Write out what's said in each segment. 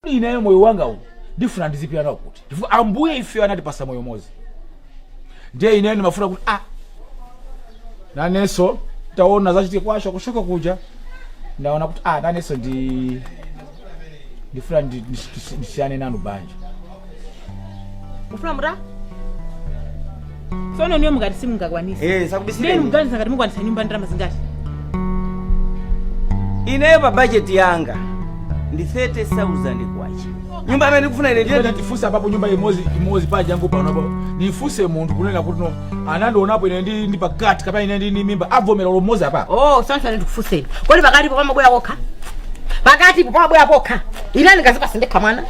Ineyo moyo wanga uwu ndifuna ndizipita nawo kuti? Chifukwa Ambuye ife anatipasa moyo umodzi. Ndiye ineyo ndimafuna kuti nanenso taona zachitika kwasho kushoka kuja, ndaona kuti nanenso ndifuna ndisiyane nanu banja. Mufuna muta sono niyo mukati simungakwanise. Eh, sakubisireni. Ndiye muganiza ngati mukwanisa nyumba ndalama zingati? Ineyo pa budget yanga ndi 30,000 kwacha. Nyumba imene ndikufuna ine ndiye Ndiye ndifunse apapo, nyumba imodzi imodzi pajangu panopo, nifunse munthu kunena kuti no anandionapo ine ndi pakati kapena ine ndi mimba, avomera lomodzi apapo? Oh, sanfane ndikufunseni, kodi pakatipo pamabwera kokha? Pakatipo pamabwera pokha? Ine ndingazipase ndekha mwana?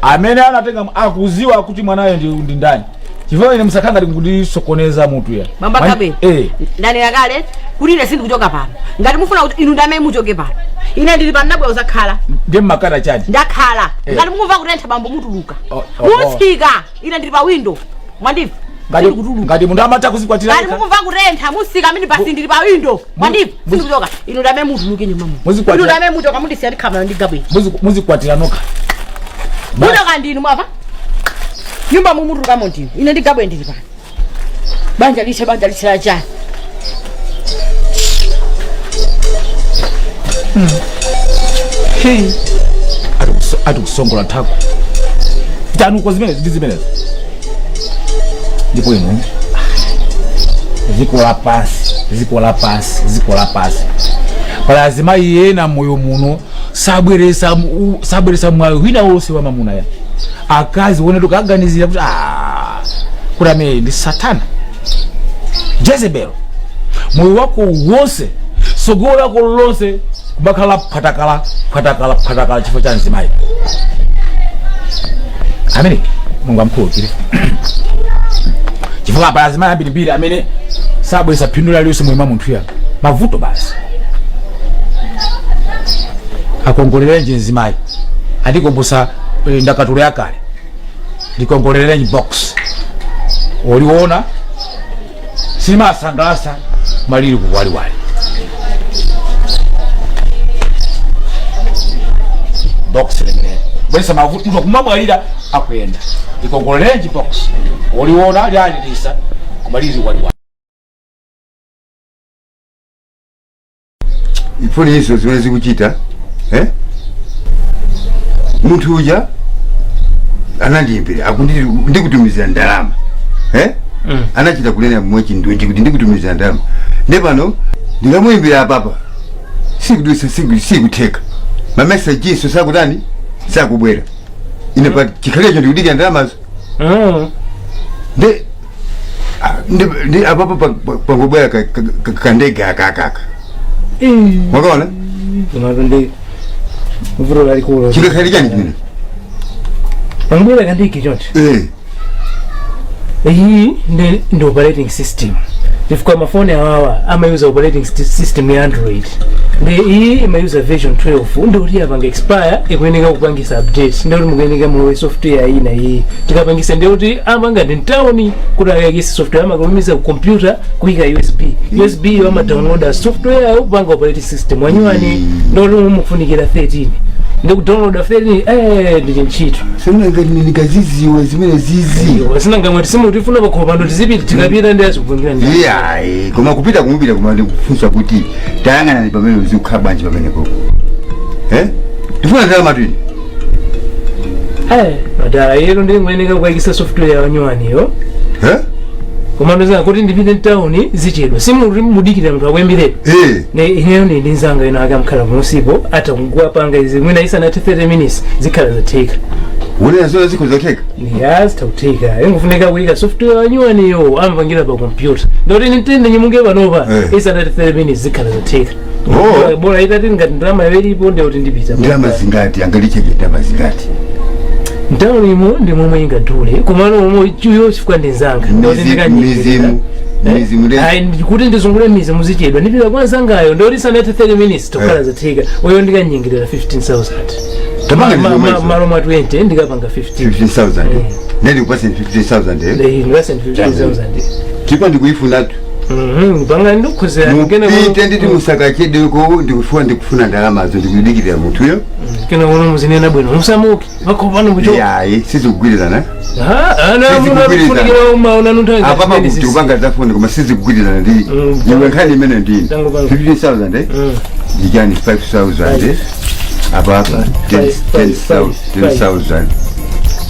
Amene anatenga akuziwa kuti mwanayo ndi ndani, chifukwa ine musakhala ngati kundisokoneza mutu ya. Bamba Kabe. Eh. Ndanena kale kuti ine sindikuchoka pano. Ngati mufuna kuti inu ndamene muchoke pano, ine ndili pano, ndabwera uzakhala. Ndiye mmakata chanji? Ndakhala. Eh. Ngati mukumva kutentha, bambo, mutuluka. Oh. Mutsika, ine ndili pa window, mwandimva? Ngati Sindikutuluka. ngati munthu amatha kuzikwatira Ngati yekha. mukumva kutentha, musika mini basi, ndili pa window, mwandimva? Sindikuchoka, inu ndamene mutuluke nyumba muno. Muzikwatira. Inu ndamene muchoka, mundisiya ndikhamala ndigabwera. Muzikwatira nokha. Muchoka ndinu, mwava? Nyumba mumutulukamo ndinu, ine ndigabwe ndili pano. Banja lithe, banja lithe la chani? Hey. Ati kusongola nthako tanuko zimenezo ndi zimenezo. Ndipo inu, dziko lapansi, dziko lapansi, dziko lapansi, pala azimayi ena moyo muno sabweresa mwayi wina wonse wa mamuna ya akazi wone tukaganizira kuti kuti amene ndi Satana, Jezebel. Moyo wako wonse, sogolo lako lonse kumakhala phatakala, phatakala, phatakala chifukwa cha mzimayi amene Mulungu amkhululukire, chifukwa apa azimayi ambirimbiri amene sabweresa phindu lililonse moyo mwa munthu ya mavuto basi. Akongolerenji mzimayi? Andikumbusa ndakatulo yakale, ndikongolerenji box oliona simasangalasa malili kuwaliwali box limene bwesa mavuto, munthu akumamwalira akuyenda. Ndikongolerenji box oliona lyalilisa kumalili waliwali? Ifoni izo zimene zikuchita, eh? Munthu uja anandiyimbira akuti ndikutumizira ndalama, eh? Anachita kunena mwachindunji kuti ndikutumizira ndalama. Nde pano ndikamuyimbira apapa sikudusa, sikutheka, mamesejiso sakutani, sakubwera. Ine pa chikhalecho ndikudikira ndalamazo. Nde ndi apapo pangobwera kandege akakaka, mwakaona? Komatu ndi vuto lalikulu. Chingakhale chani chimene? Pangobwera kandege choncho? Eh. Iyi ndi operating system, chifukwa mafoni awawa amayuza operating system ya Android. Ndi iyi imayuza version 12, ndikuti yapanga expire, ikuyeneka kupangisa update. Ndikuti mukuyeneka mulowe software ina. Iyi tikapangisa, ndikuti amanga ndi mtawuni kuti akayikise software, amakulumiza ku computer kuyika USB. USB yo amadownloada software yo kupanga operating system wanyuwani. Ndikuti mukufunikira 13, ndikudownloada 13, ndi chintchito. Sinanga ndikaziziwe zimene zizi. Sinanga mwati simutifuna pakhomo pano, tizipita. Tikapita ndi azikupangira ndi Iyayi, koma kupita kumupita, koma ndikufunsa kuti tayang'anani pamene uzikukhala bwanji pamene koko, eh? Ndifuna ndalama twini. Madala, yero ndingoyeneka kukayikisa software yanyuwaniyo. Eh? Koma ndozanga kuti ndipite mtawuni zichedwa, simuti mudikira munthu akuyambireni? Eh. Ne ineyo ndi nzanga ino akamkhala kumusipo, atha kuwapanga izi mwina isanathe 30 minutes zikhala zatheka. Unena zona zikho zatheka? Ya, zitakutheka, ingofunika kuyika software yanyuwaniyo, amapangira pa computer. Ndoti nitende nyimunge panopa. Isanathe 30 minutes zikhala zatheka. Oh. Bola itati ngati ndalama ilipo, ndiyoti ndipita. Ndalama zingati angalicheke? Ndalama zingati? Mtawuni imo ndi momwe ingadule, komano momwe chuyo chifukwa ndi nzanga. Ndoti ndikanyimirira. Mizimu, mizimu Ayi, kuti ndizungule mizi muzichedwa, ndipita kwa nzangayo, ndoti sanathe 30 minutes tokhala zatheka. Uyo ndikanyingirira 15,000. Tapanga ndi zomwezo. Malo mwa 20 ndikapanga 15. 15,000? Nedi kupaseni 15,000, eh? Ndikaseni 15,000. Chifukwa ndikuifunatu. Panga ndikukhozera. Mupite nditi musakachedweko, ndikufuna ndalamazo, ndikudikirira munthuyo. Kena kuno muzinena bwino, musamuke pakho pano mucho. Yayi, sizikugwirizana. Ana Sizikugwirizana. munafunikira umaona nunthawi. Apapa tikupanga za foni, koma sizikugwirizana ndi iwe. Nkhani imene ndini Tangu panga. 15,000, eh? Ndichani, 5,000 apapa, 10,000, 10,000.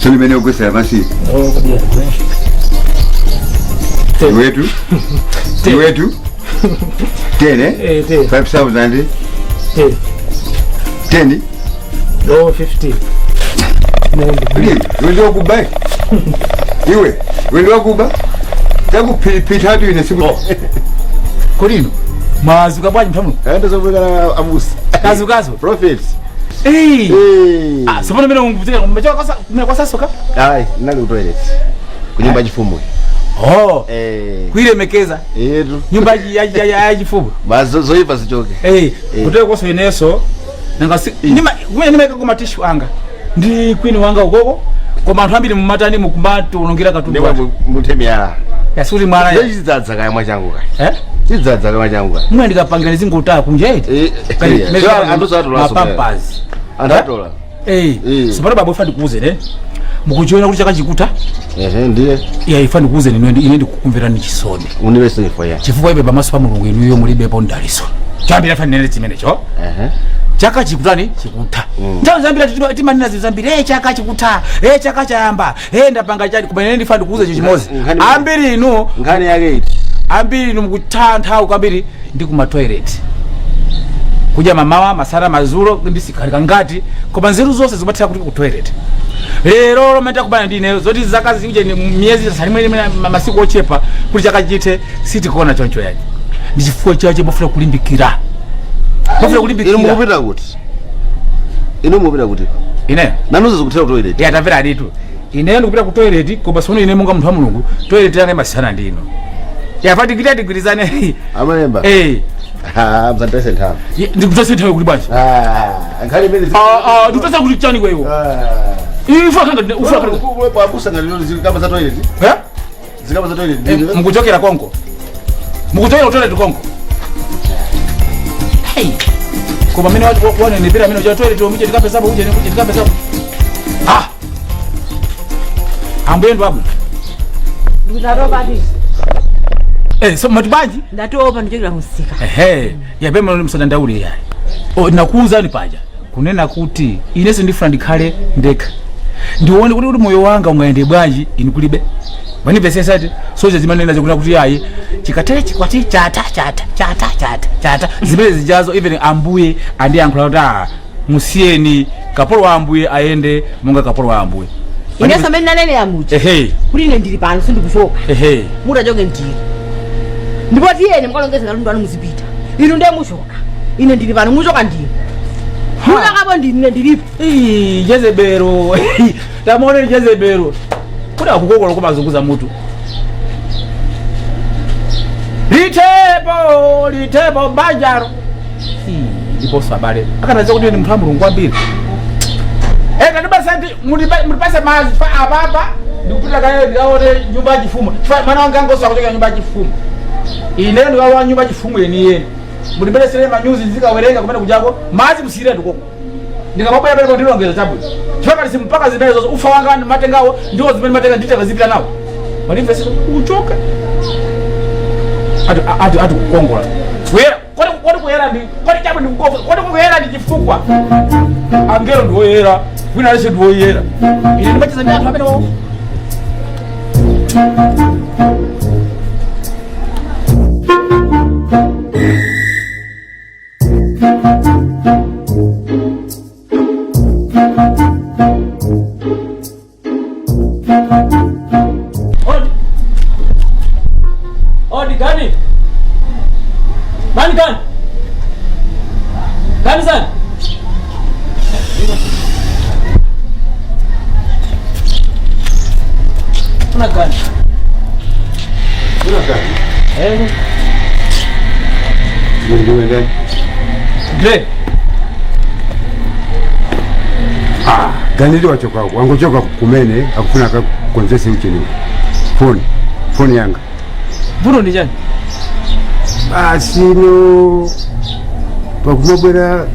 So imene ugwesera masi iwetu, iwetu 10, eh? Eh, 10. 5,000. 10. 10. Oh, 15. Iwe ndi wakuba, iwe, iwe ndi wakuba, takuphitatu ine siku. Kodi mwazuka bwanji mphamuno? Ndozobwekana abusa. Kazukazo. Prophet. Eh. Eh. Ah, sopano mene unguvutika mmechoka kwasa kumene kwasasoka. Ayi, ndinali ku toilet. Ku nyumba chifumu. Oh. Eh. Kuilemekeza Yetu. nyumba ya chifumu. Bazo zoyipa zichoke. Eh, Eh. kuteko koso ineso nanga si nima kumene nimaika koma tissue anga ndi queen wanga ukoko, koma anthu ambiri mumatani mukumatiwonongera katundu Ndikwa wathu. muthemiyala. Yasuti mwana ya. Chidzadza kaya mwachangu kaya. Eh? Chidzadza kaya mwachangu kaya. Mwe ndikapangira zingotaya kunja eti. Eh. Anthu satola. Mapampers. Anthu atola. Eh. Eh. Sopano babo ifa ndikuuze ne. Mukuchiona kuti chaka chikuta? Ehe, ndiye. Iya, ifa ndikuuze ine, ine ndikukumverani chisoni. Universe ifo ya. Chifukwa ipe pamaso pa Mulungu inuyo mulibepo mdaliso. Chambira ifa ndinene chimenecho. Ehe. Chaka chikutani, chikutha. Nthawi zambiri timanena zinthu zambiri, chaka chikutha, chaka chayamba, ndapanga chani, koma ine ndifa ndikuuze icho chimodzi. Ambiri inu Nkhani yake iti. Ambiri inu mukutha nthawi kwambiri ndi kuma toilet, kudya mamawa, masana, madzulo, ndisikhalika ngati, koma nzeru zonse zimathera kuti ku toilet. Lero lomwe takubana ndi ineyo zoti zaka zije ni miyezi salimwe masiku ochepa kuti chaka chithe, sitikuona choncho yaji. Ndi chifukwa chache pofuna kulimbikira, pofuna Inu kulimbikira. mukupita kuti? Inu mukupita kuti? Ineyo? Nanuzo zikuthera ku toilet. Ya, tamvera aditu, ineyo ndikupita ku toilet, koma sono ine monga munthu wa Mulungu toilet yanga imasiyana ndi ino. Yafa tikita tigwirizane. Amalemba. Eh. Ha, mzandese nthawi. Ndikutase nthawi kuti bwanji? Ah, nkhani imene. Ah, ah, ndikutase kuti chani kwewo? Ifa kanga ufa kanga. Abusa ngati zikamba za toilet. Eh? Zikamba za toilet. Eh, mukuchokera konko, mukuchokera ku toilet konko. Hey, koma mene wanenepera mene ucha toilet omiche tikapesapo uje uje tikapesapo. Ah, ambuye ndo abu. Ndatopa ti. Eh, so mati bwanji? Ndatopa, ndichokera kumsika. Ehe, yapema msadandaule yayi. O, nakuwuzani paja kunena kuti inenso ndifuna ndikhale ndekha, ndione kuti moyo wanga ungayende bwanji inu kulibe. Manipesesati soja zimanena zikuti kuti ayi chikatere chikwati chata chata chata chata chata zimene zijazo. Even ambuye andiyankhula kuti ah, musiyeni kapolo wa ambuye ayende monga kapolo wa ambuye. Inenso amene nanenera muja kuti ine ndili pano sindikuchoka. Mutachoke ndili ndipo tiyeni mukalongeze katundu anu muzipita. Inu ndiye muchoka, ine ndili pano. Muchoka ndinu, muchokapo ndinu, ine ndilipo. Ii, Jezebelo, tamuoneni Jezebelo kuti akukokola kumazunguza mutu. Litepo litepo banjaro. Ii, ndiponso abale akanaza kuti ndi munthu wa Mulungu kwambiri. Tandipasa mundipase mazi fa apapa ndikupita kaye ndikaone nyumba yachifumu. Fa mwana wanga angoso akuchokera nyumba yachifumu, ine ndikalowa nyumba yachifumu yeniyeni. Mundibelesere manyuzi ndizikawerenga kumene kujako. Mazi musiyire ndikoko, ndikamabwera pele ndilongeza chabwino, chifukwa kali simpaka zimene zozo ufa wanga matengawo ndiwo zimene matenga nditeka zipita nawo. Manimvesera uchoka ati ati ati kukongola kuyera kodi kodi kuyera ndi kodi chabwino ndikukofa kodi kuyera ndi chifukwa angelo ndi woyera, wina aliyense ndi woyera. Ine ndimacheza ndi anthu amene wawo. Odi. Odi gani? Mani gani? Gani sana? Kuna gani? Kuna gani? Eh, Ndiwe ndani? Grey. Ah, ganili wachoka, wangochoka kumene akufuna akakonzese ucheni foni yanga. Vuto ndi chani? Basi no pakumabwera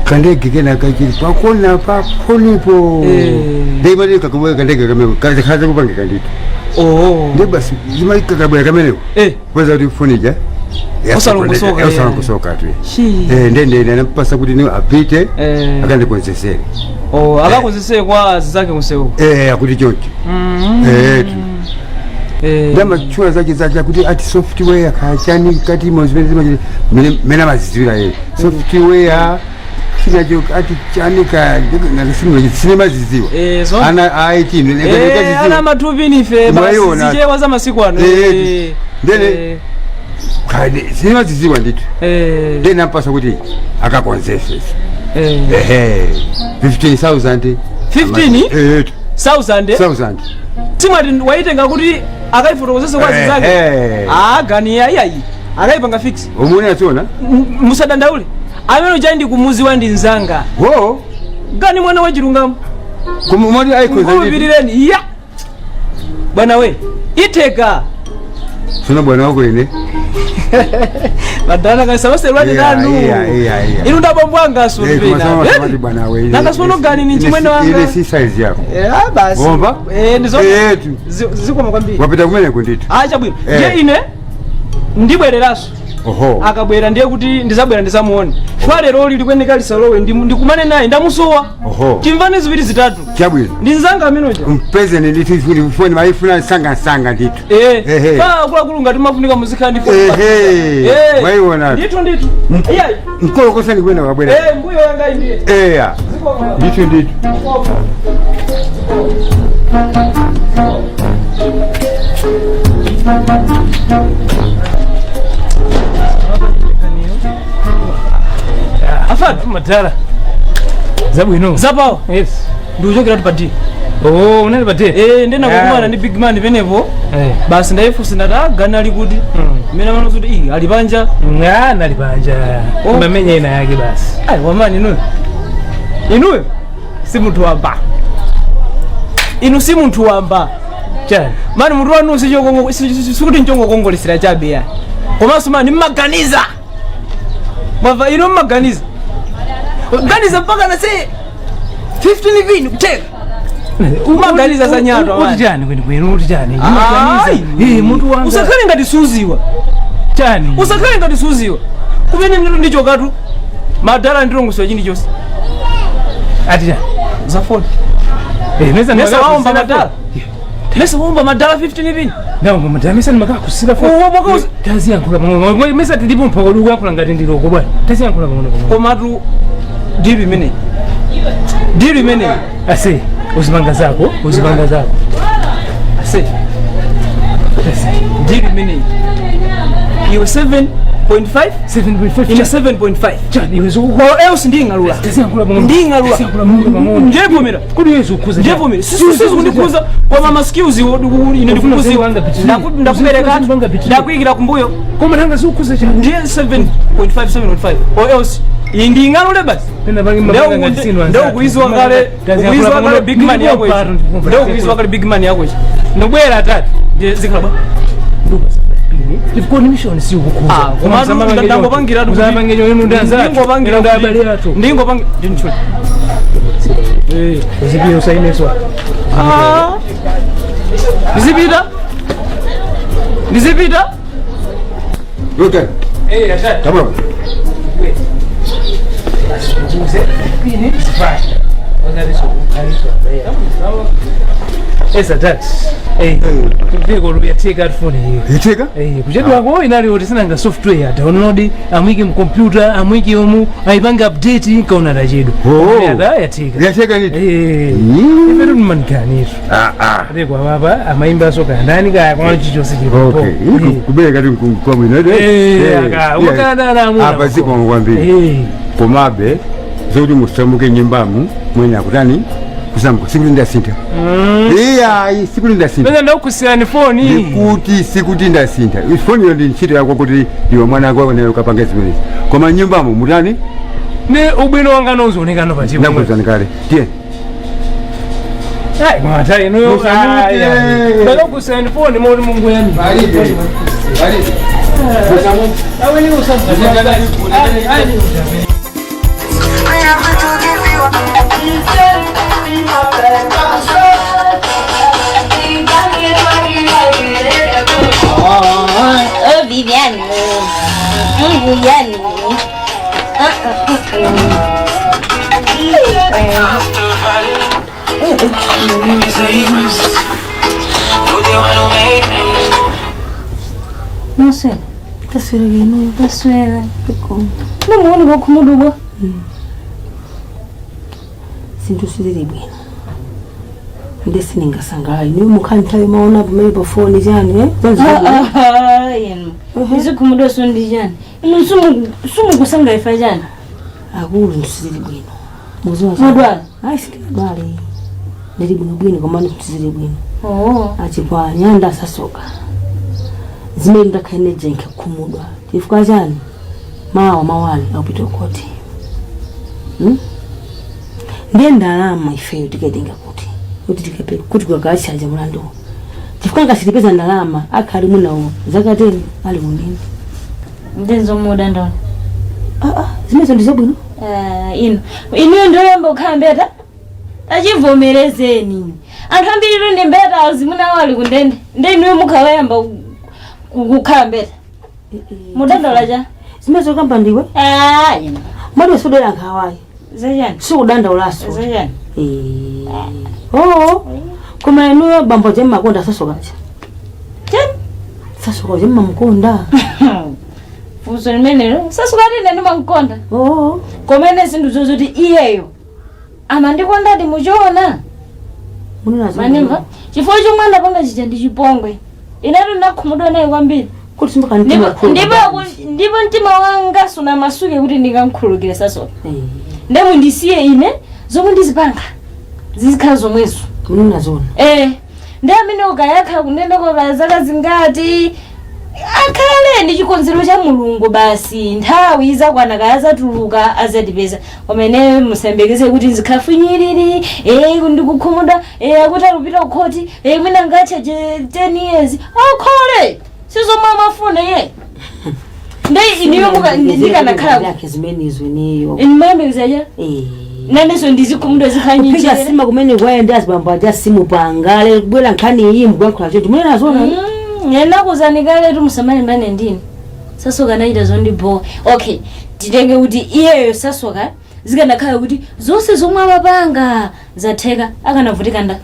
kandege kena kachiri pakona pakonipo. Ndimati kakabwera kandege kameko kaza kupange kandito. Oh. Ndi basi zimati kakabwera kameneko kweza kuti funija Osalongosoka, yeah. osalongosoka tu. Shi. Ndende nampasa kuti ni apite akandikonzesere. Oh, akakonzesere kwa zake kunsewu. Akuti choncho. Tu. Ndamachula zake zacha kuti ati software kachani kati mozimene zimachita mene amazidziwira yeye software chinacho ati chani ka sinemazidziwa. So ana IT. Ana matupini ife basi. Mwaiona. Zichewa za masiku ano. Ndene sinemazidziwa ndithu. Ndene ampasa kuti akakonzese. Ehe, 15,000. 15? Eh. 1000? 1000. Timati waitenga kuti akaifotokozese kwa zake. Ah, gani yayi akayipanga fix. Umune atsiona. Musadandaule, amene uja ndi kumuziwa ndi nzanga. Wo. Gani mwana wa chilungamo. Kumumoti ayikonza ndithu. Nkhulupirireni iya bwana we iteka. Sono bwana wako ine. Madana kasabaserwani nanu. Iya. Inu ndabombo anga. Koma samati bwana we. Nakasono gani ni chimwene wanga. Ile si size yako. Ah, basi. Womva? Ndizo. Tu. Zikoma kwambiri. Wapita kumeneko ndithu. Ah, chabwino. Ndiye ine ndibwereranso. Oho. Akabwera ndiye kuti ndizabwera ndizamuone chifukwa lero lili kwenika lisalowe ndikumane naye ndamusowa. Oho. Timvane ziwiri zitatu. Chabwino. Ndi nzanga amenoja. Mpezeni ndithu, foni maifuna sangasanga ndithu. Eh, pa akuluakulu ngati mafunika muzikhala ndi foni. Ehe. Mwaiona. Ndithu ndithu, iyayi. Mkolokosani kwena wabwera. Mbuyo yanga ndiye. Eya. Zikoma. Ndithu ndithu. Zikoma. Afad. Madala, zabwino. Zapawo. Yes. Ndikuchokera tu pa D. Oh, unali pa D? Ndena kukumana ndi big man penepo. Basi ndayifunsa ndati agani ali kuti, mmene amene kuti ii ali panja. Ah, nali panja. Oh. Mamenya ina yake basi. Ayi wamani, inuyo inuyo si munthu wamba, inu si munthu wamba. Chani? Mani munthu wanu sikuti nchongokongolesera chabe ya, komanso mani mmaganiza, mwamva? Inu mmaganiza ganiza mpaka na se 15 pin kuteka. Umaganiza za nyatwa, Uti mani. chani kwenikweni? Uti chani? Ayi. Munthu wanga. Usakhale ngati suziwa. Chani? Usakhale ngati suziwa kumene ndilo ndichokatu madala ndilongosowa chilichonse. Ati chani? Za foni. Mesa. Mesa waomba madala, mesa waomba madala 15 pin. Ndawomba madala? Mesa ndimakakusira. Uwo mwaka Taziyankhula pang'ono. Mesa tilipo mpaka ukuyankhula ngati ndiloko bwana. Taziyankhula pang'ono pang'ono. Komatu deal imeneyi, deal imeneyi. Ase, uzipanga zako, uzipanga zako. Ase, deal imeneyi, iwe 7.5. 7.5? Ine 7.5. Chani iwe? Or else nding'alula. Taziyankhula pang'ono. Nding'alula. Taziyankhula pang'ono pang'ono. Ndiyevomera. Kodi iwe zikukhuza? Ndiyevomera, sizikundikhuza koma ma skills iwo ine ndikukuziwa. Ndakupereka, ndakuyikira kumbuyo. Koma nanga zikukhuza chani? Ndiye 7.5, 7.5 or else iyi nding'alule basi. Ndeukuizwa kale, ukuizwa kale big man yako ichi, ndeukuizwa kale big man yako ichi. Ndobwera atatu. Ndiye zikhala bwa. Chifukwa ni mission si ukukhuza. Ah, koma ndangopangira ndingopangira Ndabale athu. Ndingopangira ndinchule. Uzipita usaineswa. Ah, ndizipita, ndizipita. Okay. Atatu. Tabwa. Pini zifai. Esa tati. Viko yatheka tifoni iyi. Itheka? Kuchedwako inali kuti sinanga software download amwike mkompyuta amwike omu ayipange update nkaona tachedwa. Oh. Ata yatheka. Yatheka ndithu. Ife timanikanitu. Ah ah. Ateko apapa amaimbaso kandani kaya kwa chichonse chilipo. Okay. Kubereka ti kwabwino. Umakhala amuna. Apa zikomo kwambiri. Komabe zokuti musamuke nyumbamu mwene akutani kusamuka sikuti ndasintha. Iya, sikuti ndasintha. Peza ndakukusirani foni. Ndikuti sikuti ndasintha. Foni yo ndi ntchito yako kuti ndiwe mwana wako nayo ukapanga zimenezi. Koma nyumbamo mutani? Ne ubwino wanga nozionekano pachipo. Ndakuzani kale. Tiye. Ai, mwata inuyo. Musamuke. Ndakukusirani foni moti munguyani. Palibe. Palibe. Oh, Viviane. Viviane. Noswera. Taswera keno. Taswera. Namuona kwakhumudwa. Zinthu sizili bwino. Ndesiningasangalali. Niwe mukhanthawi maona pamene pa foni chani eh? Ah, yenu. Izikhumudwa sondi chani. Inu sumu sumukusangaifa chani. Akulu sizili bwino. Muziwa. Mudwala. Ayi sindidwale. Ndili bwino bwino koma sizili bwino. Oh. Achipwa nyanda sasoka. Zimene ndakhale jenke kukhumudwa. Chifukwa chani? Mawa mawali akupita koti. Ndiye ndalama ifeyo tikaitenga kuti. Kuti tikape kuti kwakachaja mulandu. Chifukwa ngasitipeza ndalama akhali munawo zakateni ali munini. Ndenzo muda ndona. Ah zimenezo ndi zabwino. Inu. Inu ndoyamba kukhala mbeta. Tachivomerezeni. Anthu ambiri ndi mbeta azimuna wali kundende. Ndi inu mukhawayamba kukhala mbeta. Mudandaula cha? Zimenezo kamba ndiwe? Ah, inu. Mwadi sudera nkhawayi. Zachani? Sikudandaulaso. Zachani? Oh. Koma inuyo bambo jemma konda sasokacha. Chani? Sasoka jemma mkonda. Funso limenelo. Sasokati ine ndimamkonda. Oh. Komene zinthu zozoti iyeyo. Amandikondadi muchiona. Munena Chifukwa chomwe ndapanga chija ndi chipongwe. Inetu ndakhumudwa naye kwambiri. Kuti simukandima Ndipo mtima wanga sunamasuke kuti ndingamkhululukire Sasoka. Ndemu ndisiye ine zomwe ndizipanga. Zizikhala zomwezo. Munena zona. Ndi amene ukayakha kunena kwa zaka zingati akhale ndi chikonzero cha Mulungu basi nthawi izakwana kaya azatuluka azatipeza pamene musembekeze kuti nzikhafunyiriri ndikukhumudwa akuti alupita kukhoti mwina ngatcha 10 years akhole sizomwe amafuna iye ndi iniyo ndikanakhala yake zimenezo ineyo. Inu mayembekezaja nanenso ndizikhumudwa Kupika zikhanyinjira sima kumene kwayenda azibambo aja simupangale kubwera nkhani iyi mkuyankhula choncho munena zona. Ngenakuzanikale tu musamalimbane ndini. Sasoka naita zondibowa. Okay, titenge kuti iyeyo Sasoka zikanakhala kuti zonse zomwe amapanga zatheka akanavutika nda.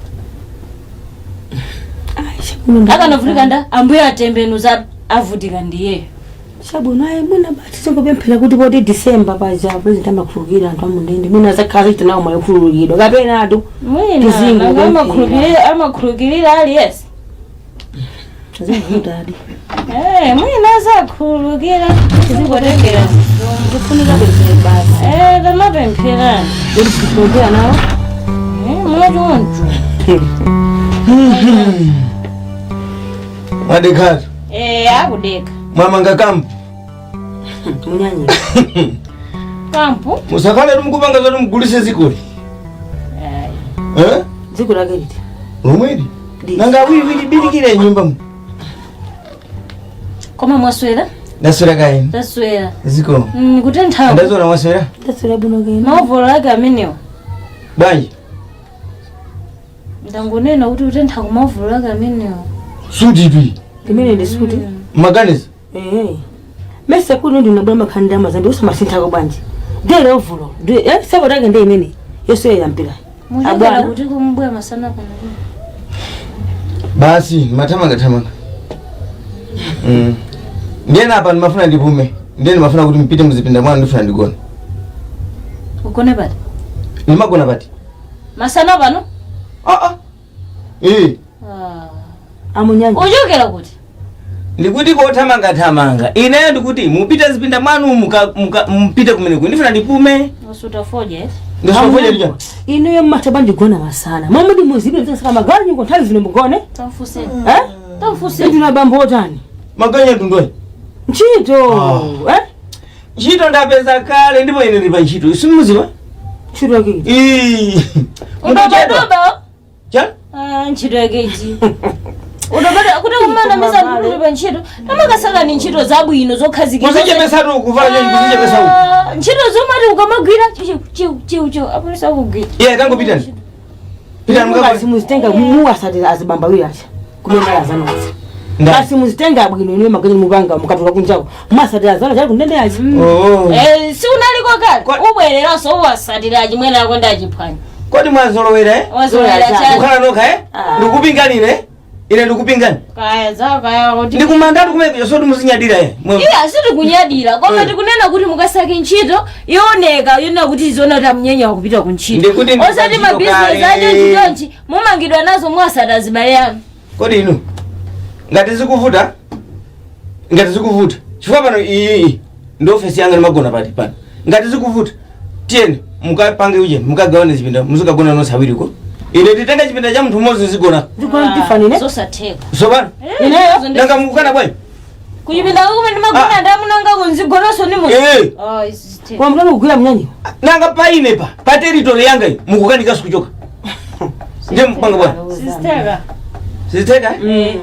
Akanavutika nda ambuye atembenuza avutika ndiyeyo. Chabwino ayi mwina bati singopemphera kuti poti December paja president amakhululukira anthu amundende mwina azakhala zachita nawo mayokhululukidwa kapena atu Mwina amakhululukira aliyense. Zingutadi. Mwina azakhululukira zingotengera kufunika pemphera basi. Tamapempherani. Kuti tipemphera nawo? Mwachoncho. Mwadekatu. Akudeka. Mwamanga kampu. Munyanyi. Kampu? Musakhale mukupanga zoti mugulise zikoli. Dziko lake liti? Lomweli. Nanga awiri bilikira nyumba mu. Koma mwaswera? Ndaswera kaini. Ndaswera. Ziko. Kutentha. Ndazona mwaswera? Ndaswera bwino kene. Maovolo ake amenewa. Bwanji. Ndangonena kuti kutentha ku maovolo ake amenewa. Suti pi. Imene ndi suti. Maganizo. Mese kuno ndinabwera makhanda amazambi usamasinthako bwanji. Ndere ovulo. Sabo take ndi imene. Yoswera yampira. Muchokera kuti kumbwa masana kuno. Basi mathamanga thamanga. Ndiyena apa ndimafuna ndipume. Ndiye ndimafuna kuti mpite muzipinda mwanu ndifuna ndigone. Ugone pati? Ndimagona pati? Masana pano? Amunyanyi. Uchokera kuti? Ndikuti kothamanga thamanga. Ineyo ndikuti mupite zipinda mwanu mpite kumeneko. Ndifuna ndipume. Usuta foja. Ndisuta foja. Inuyo mmatha ndigona masana. Momwe muzipinda msaka maganyu ko nthawi zino mugone. Tamfuseni. Tamfuseni. Ndina bambo otani. Maganyu ndondoi. Ntchito. Ntchito ndapeza kale ndipo ine ndili pa ntchito. Simuziwa? Ntchito yake. Ii. Udoba doba. Cha? Ntchito yake iji. Utapata kuti kumana misa nduli pa ntchito. Tamakasakani ntchito zabwino zokhazikika. Kuzichepesatu kuvala chonchi kuzichepesa uku. Ah, ntchito zomati ukamagwira chiu chiu chiu chiu apolisi akugwira. Iye tangopitani. Pitani mukagone. Basi muzitenga muwasatira azibamba wiyacha kumene azanonse. Basi muzitenga bwino ine magenyi mupanga mukatuluka kunjako mwasatira azana chali kundende yachi. Oh. Eh, si unaliko kale ubwereranso uwasatira achimwene ako ndi achiphwanya. Kodi mwazolowera eh? Wazolowera chani? Kukhala nokha eh? Ndikupingani ine? Ine ndikupingani. Kaya zakaya kuti Ndikumandatu kumene soti muzinyadira eh. Iya sitikunyadira koma tikunena kuti mukasake ntchito yooneka yonena kuti iziona kuti amnyenya wakupita ku ntchito Ndikuti ndi osati pa ntchito mabizinesi kale. achonchichonchi mumangidwa nazo mwasata azibale anu. Kodi inu ngati zikuvuta ngati zikuvuta chifukwa pano iyi ndi ofesi yanga ndimagona pati pano ngati zikuvuta tiyeni mukapange uje mukagawane zipinda muzikagona nonse awiriko ine titenga chipinda cha munthu mmodzi zigona Tifanine zosatheka sopano Ineyo? nanga mukukana bwanji kuchipinda kumene ndimagona ndamunanga kunzigonanso ni munthu. Eh. Oh, isitheka. Koma mutani kugwira mnyanyi. Nanga paine pa pa territory yanga iyi mukukanikaso kuchoka ndiye mupanga bwana Sisteka. sizitheka eh? Eh.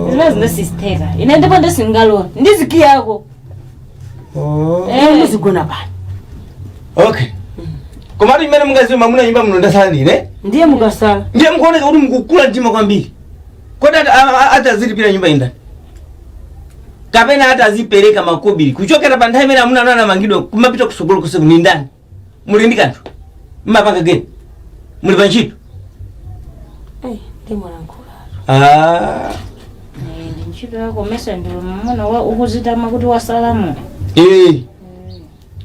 Zimene zindasisitheka ine ndipo ndisingalowa ndizikiyako. Oh. Ine muzigona pano. Okay komatu chimene mungaziwe mamuna nyumba muno ndasala ndine Ndiye mukasala. ndiye mukuoneka kuti mukukula mtima kwambiri kodi atazilipira nyumba indani kapena atazipereka makobiri kuchokera pa nthawi imene amuna anu anamangidwa kumapita kusogolo kuseku ni ndani muli ndi kanthu mmapanga geni muli pa ntchito Eh, ndiye mwalankhula. Ah. Ndi ntchito yako mesa ndiwe mamuna ukuzitama kuti wasalamo. Eh.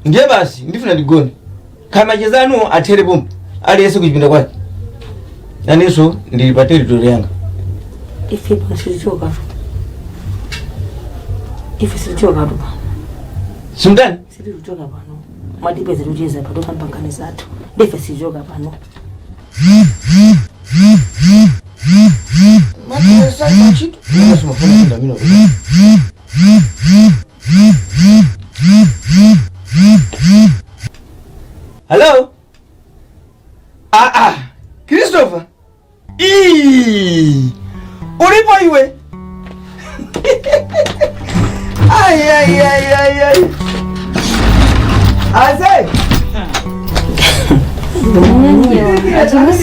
Ndiye basi ndifuna ndigone khamacheza anuwo athere pomwe aliyense kuchipinda kwake nanenso ndili pa territory yanga. Ife pano sitichoka tu. Ife sitichoka tu pano. Simtani? Sitichoka pano. Mwatipeza tucheza pano kampangani zathu. Ndife sitichoka pano. Hello? Ah ah, Christopher. Ii! Ulipo iwe? Ai ai ai ai ai. Ase.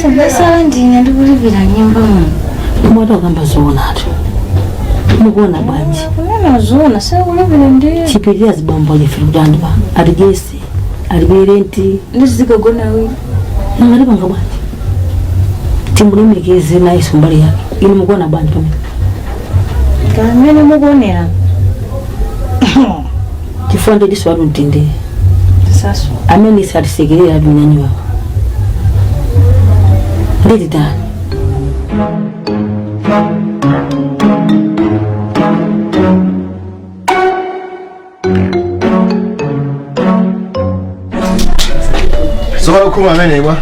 Ndasala ndine ndikulipira nyumba muno. Mwata ukamba zoona tu. Mukuona bwanji. Kunena zoona sakulipira ndiye. Chipirira zibambo ajefe kuti anthu pa atijese alipire renti Ndizikagona awiri. nangatipanga bwanji. Timulemekeze naye mbali yake. Inu mukuona bwanji pamene. Kamene mukuonera. Chifukwa ndidiso atu mtendere. Saso. Amene isatisekerera atu mnyanyi wawo. Ndititani. Soka kukhuluma amene bwa.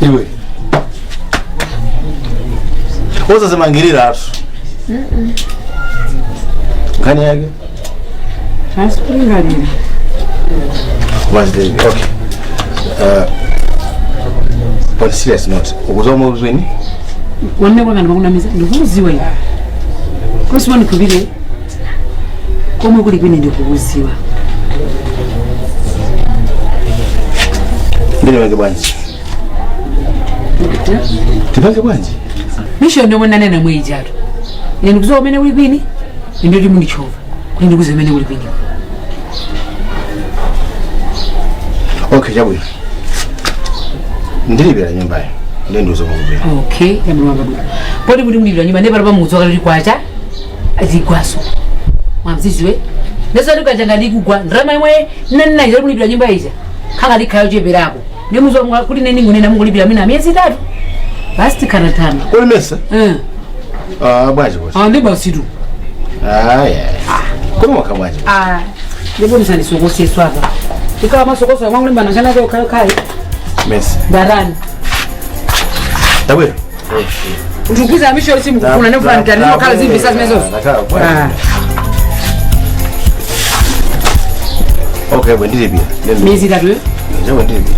Iwe. Usazimangirira atu. Nkhani yake? Asikulingalira. Was the okay. On serious note, ukuzoma uzweni? Wanne kwanga ndimakunamiza ndikukuziwa ine. Kosi wandikubire komwe kuli kwine ndikukuziwa. Ndine wange bwanji. Tipange bwanji. Misho ndomwe nanena mwijatu. Ine ndikuziwa umene uli kwini, ine ndoti mundichova. Kuti ndikuziwa umene uli kwini. Okay, chabwino. Ndilipira nyumbayo. Ndiye nduzoma kubira. Okay, yamulwanga bwino. Poti kuti mulipira nyumba ndipo pamudzi wakati kwacha azigwaso. Mwamziziwe? Ndesati kwacha ngati ikugwa ndalama imwe nanena ija mulipira nyumba ija. Khanga likhayo cheperako. Ndi muzi kuti neni ngunena mungulipira mina miyezi itatu. Basi tikhala tano. Kuli mesa? Eh. Ah, bwanji bwanji. Ah, ndi basi tu. Ah, yeah. Koma mwaka bwanji. Ah, ndipo msandisokoseswa apa. Ikawa masokoso mwangu limbana nkhani yake okhayo. Mesa. Ndarani. Tabwera. Ndikukuza misho simu kufuna nefuna mtani makhala zimbi sasa zimezo. Ah. Okay, bwe ndilipira. Miyezi itatu. Chakwa ndilipira.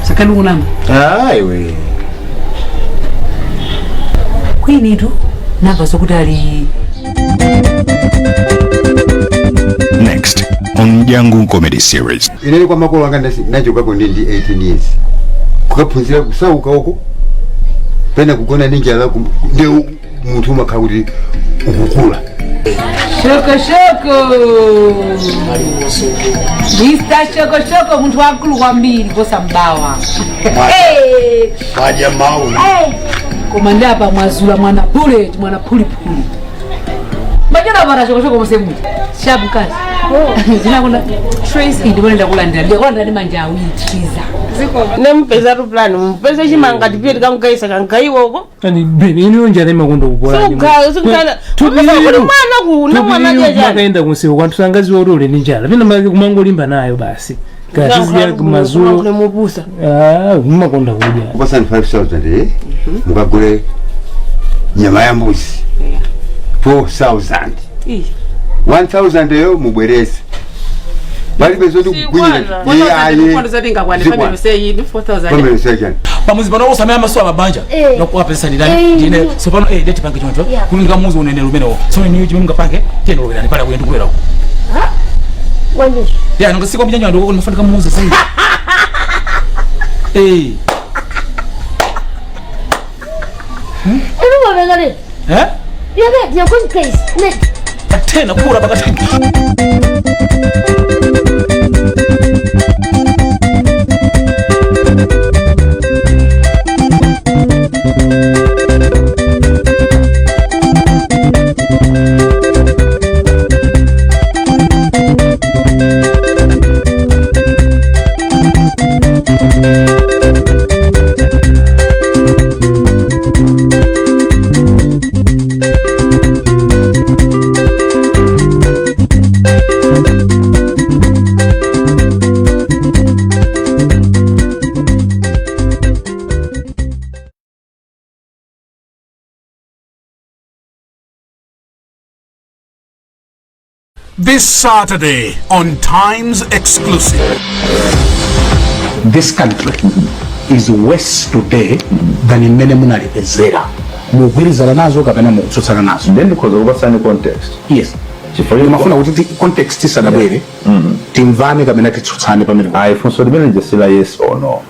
Sakhale ukunama. Ah, iwe. Kwinitu namva zokuti ali Next on Yangu Comedy Series. Inene kwa makolo anga ndachokako ndi 18 years kukaphunzira kusauka uko pena kugona ndi njala ndi munthu umakhala kuti ukukula. Shoko shoko. Mr. Shoko shoko munthu wamkulu kwambiri kuposa mbawa. Hey. Madya mawu. Koma ndi apa mwazula mwana bullet mwana phulipuli. Machana para shoko shoko mose muja. Shabu kazi. Zinakonda Tracy ndipo ndakulandira. Ndakulandira ndi manja awiri Triza. Nemupeza tu plan mupeze chimanga tipite tikamugayisa kangaiwoko. Ani beni ino njala imakonda kupola. Sukhala sukhala kuti mwana kuna mwana chachani. Makaenda kunsewu kwanthu sangaziwa kuti uli ndi njala pena make kumangolimba nayo basi katizidya kumazulo. Mupusa. Ah, mumakonda kudya. Kupasani 5000 mukagule nyama ya mbuzi 4000 1000 yo mubwerese palibe zoti kugwinyira. Pamuzi pano osamaya maso amabanja nokuwapezesa ndidani ndine sopano ndeti pange choncho kuti ndikamuuze uneneri umenewo so iniyo chimene mungapange tiyeni lowerani pale akuye ndikulera uko ya nonga siku mjanja ndo ndimafuna ndikamuuze sasa. Eh? Tena kura pakati. This Saturday on Times Exclusive. This country is worse today than imene munalipezera. Mugwirizana nazo kapena mukutsutsana nazo? Then ndikhoza kupasani context. Yes. Timafuna kuti context isadabwere timvane kapena titsutsane pamene. Ayi, funso limene njesila yes or no.